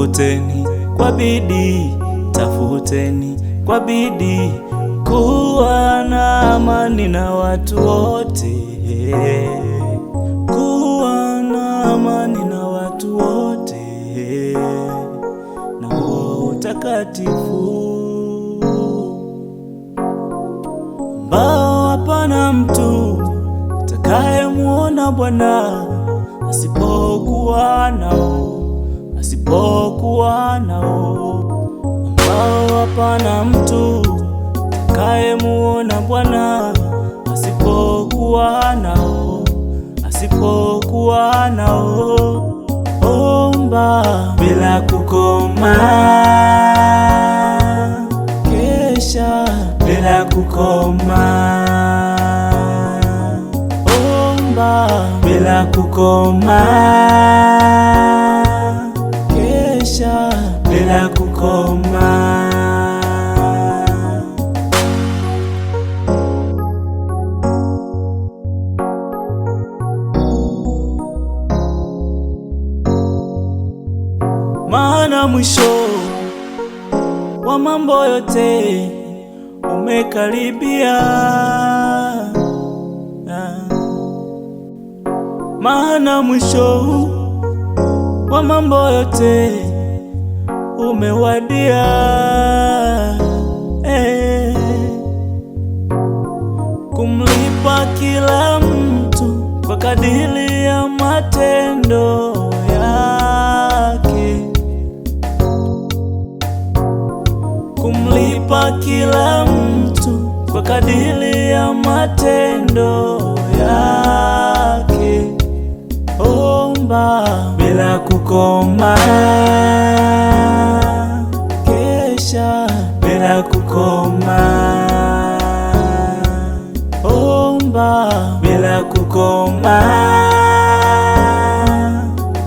Tafuteni kwa bidii, tafuteni kwa bidii kuwa na amani na watu wote, kuwa na amani na watu wote, na huo utakatifu ambao hapana mtu atakayemuona Bwana asipokuwa nao, asipokuwa nao. Ambao hapana mtu atakayemuona Bwana asipokuwa nao, asipokuwa nao. Omba bila kukoma, kesha bila kukoma. Omba bila kukoma, kesha bila kukoma. Maana mwisho wa mambo yote umekaribia. Maana mwisho wa mambo yote umewadia. Kumlipa kila mtu kwa kadiri ya matendo yake, kumlipa kila mtu kwa kadiri ya matendo yake. Omba bila kukoma, kesha bila kukoma. Omba bila kukoma,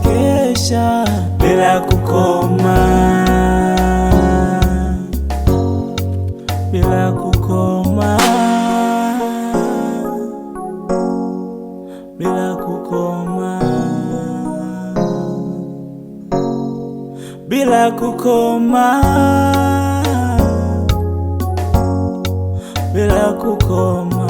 kesha bila kukoma. Bila kukoma, bila kukoma, bila kukoma, bila kukoma.